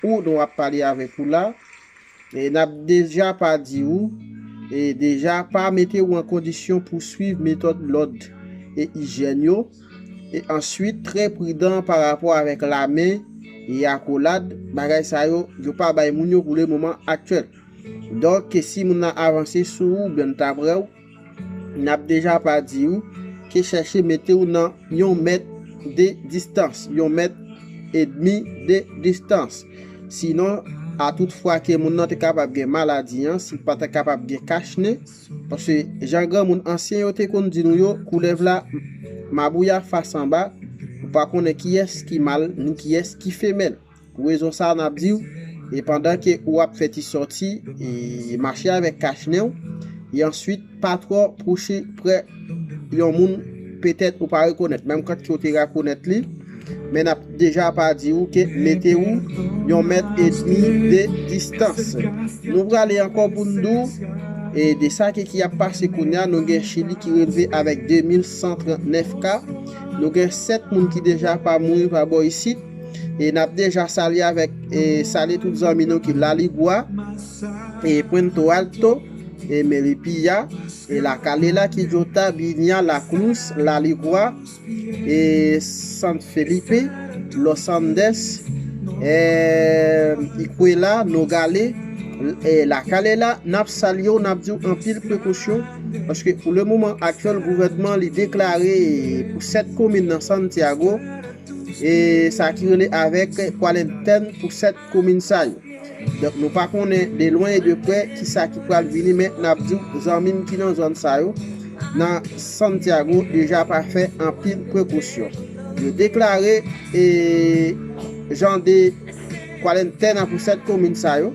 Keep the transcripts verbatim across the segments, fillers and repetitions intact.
ou nou ap pale avèk ou la, e n ap deja pa di ou, e deja pa mete ou an kondisyon pou swiv metòd lòd e ijyèn yo, e answit trè pridan pa rapò avèk lamen e akolad, bagay sa yo, yo pa bay moun yo pou le moman aktyèl. Donk, ke si moun nan avanse sou ou, oubyen l ta prè w, n ap deja pa di ou ke chèche mete w nan yon mèt de distans, yon mèt edmi de distans. Sinon, a tout fwa ke moun nan te kapab gen maladi an, si l pa ta kapab gen kachnen, paske jan granmoun ansyen yo te konn di nou yo, koulèv la mabouya fas anba, ou pa konnen kiyès ki mal, ni kiyès ki femèl. Pou rezon sa a, n ap di w, e pandan ke ou ap fè ti sòti, e mache avèk kachnen w, e answit pa twò pwoche prè yon moun petèt ou pa rekonèt, menm kant ke w te rekonèt li, men n ap deja pa di w ke mete w yon mèt edmi de distans. Nou prale ankò pou n di w, e de sa ke ki ap pase kounye a, nou gen Chili ki relve avèk de mil san trant nèf ka, nou gen sèt moun ki deja pa mouri pa bò isit, e n ap deja salye avèk, e salye tout zanmi nou ki Laligwa, e Puerto Alto, e Melipilla, e La Calera, Quillota, Viña, La Cruz, Laligwa, e San Felipe, Los Andes, e Iquela, Nogales, e La Calera. N ap salye w, n ap di w anpil prekosyon, paske pou le moman aktyèl, gouvènman li deklare pou sèt komin nan Santiago, e sa ki rele avèk kwarantèn pou sèt komin sa yo. Donk, nou pa konnen de lwen e de prè kisa ki pral vini, men n ap di w, zanmi m ki nan zòn sa yo, nan Santiago, deja pa fè anpil prekosyon. Yo deklare, e, jan de kwarantèn an pou sèt komin sa yo.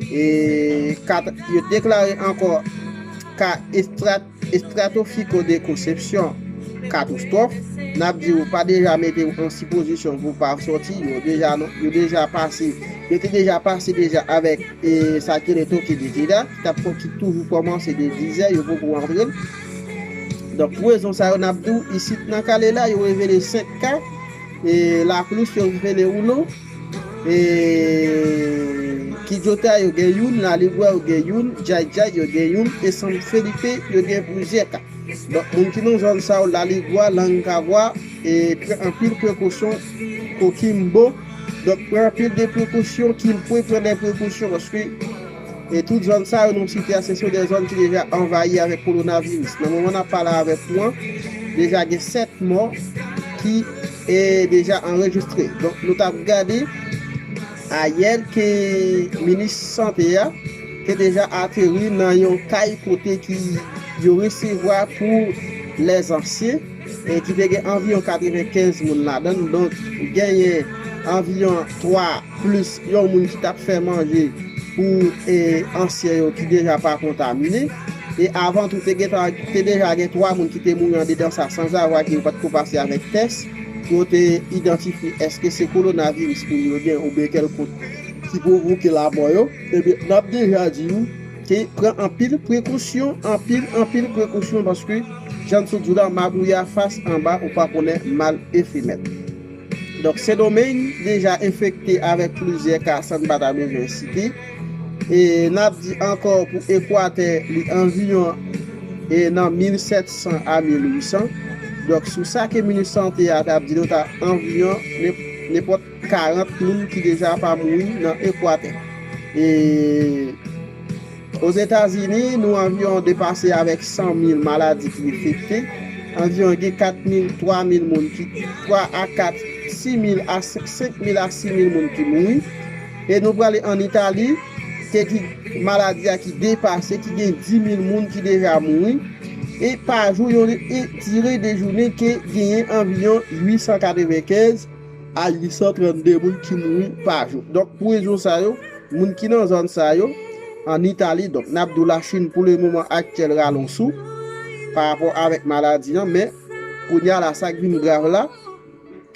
E, kat, yo deklare ankò ka estrat Estratofiko de Concepción katastwòf. N ap di w pa deja mete w an sipozisyon pou w pa sòti. Yo deja, yo deja pase, yo te deja pase deja avèk, e, sa ki rele toke de keda, ki t ap, ki toujou kòmanse de dizè, yo poko antre l. Donk, pou rezon sa yo, n ap di w, isit nan Kalela, yo revele senk ka, e, Lakrous, yo revele uno, e, Kijota, yo gen youn, Laligwa, yo gen youn, Jayjay, yo gen youn, e San Felipe, yo gen plizyè ka. Donk, moun ki nan zòn sa yo, Laligwa, Langagwa, e pran anpil prekosyon, Kokimbo. Donk, pran anpil de prekosyon, Kilpwe, pran de prekosyon, paske, e tout zòn sa yo nou site a, se sou de zòn ki deja anvayi avèk kowonaviris. Nan moman n ap pale avèk ou an, deja gen sèt mò ki, e, deja anrejistre. Donk, nou t ap gade ayè ke minis sante a te deja ateri nan yon kay kote ki yo resevwa pou lèzansyen, e ki te gen anviwon katrevenkenz moun ladan l. Donk, genyen anviwon twa plis yon moun ki t ap fè manje pou, e, ansyen yo ki deja pa kontamine. E avan tou, te gentan, te deja gen twa moun ki te mouri andedan sa, sanzavwa ke yo pa t ko pase avèk tès pou yo te idantifye èske se kowonaviris moun yo gen oubyen kèlkonk ki pwovoke lanmò yo. Ebyen, n ap deja di w ke pran anpil prekosyon, anpil, anpil prekosyon, paske, jan n sot di w la, mabouya fas anba, ou pa konnen mal e femèl. Donk, Sendomeng deja enfekte avèk plizyè ka, san n pa ta bezwen site. E n ap di ankò pou Ekwatè, li anviwon, e, nan mil sèt san a mil uit san. Donk, sou sa ke minis sante a t ap di nou, ta anviwon nenp-, nenpòt karant moun ki deja pa mouri nan Ekwatè. E Ozetazini, nou anviwon depase avèk san mil maladi ki enfekte. Anviwon gen kat mil, twa mil moun ki, twa a kat, sis mil a senk, senk mil a sis mil moun ki mouri. E nou prale ann Itali, ke ki maladi a ki depase, ki gen dis mil moun ki deja mouri. E pa jou, yon, e dire de jounen ke genyen anviwon uit san katrevenkenz a uit san trannde moun ki mouri pa jou. Donk, pou rezon sa yo, moun ki nan zòn sa yo, ann Itali, donk, n ap di w Lachin pou le moman aktyèl rale yon sou pa rapò avèk maladi an, men kounye a la, sa k vin grav la,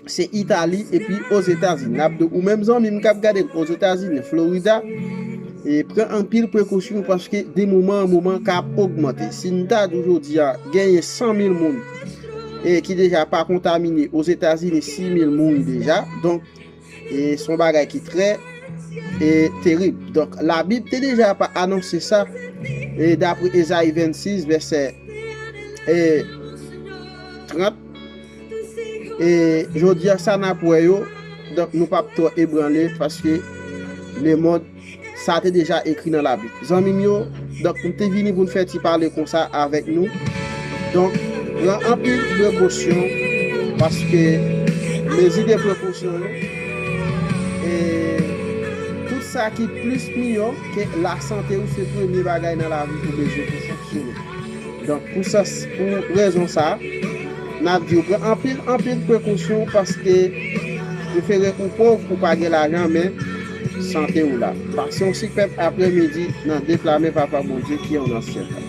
se Itali epi Ozetazini. N ap di w, ou menm zanmi m k ap gade m Ozetazini, Florida, e pran anpil prekosyon paske de moman an moman k ap ogmante. Si n ta di w jodi a, genyen san mil moun, e ki deja pa kontamine, Ozetazini, sis mil mouri deja. Donk, e se yon bagay ki trè e terib. Donk, Labib te deja pa anonse sa, e dapre Ezayi vennsis, vèsè e trant, e jodi a sa n ap wè yo, donk nou p ap twò ebranle paske lemonn sa te deja ekri nan Labib. Zanmi m yo, donk m te vini pou n fè ti pale konsa avèk nou. Donk, pran anpil prekosyon paske mezi de prekosyon yo, e tout sa ki plis miyò ke lasante ou se premye bagay nan lavi ou bezwen pou fonksyone. Donk, pou sa, pou rezon sa, n ap di w pran anpil, anpil prekosyon paske prefere ou pòv ou pa gen lajan, men sante w la. Pase yon sipèb aprèmidi nan de pla men Papa Bondye ki an nan syèl la.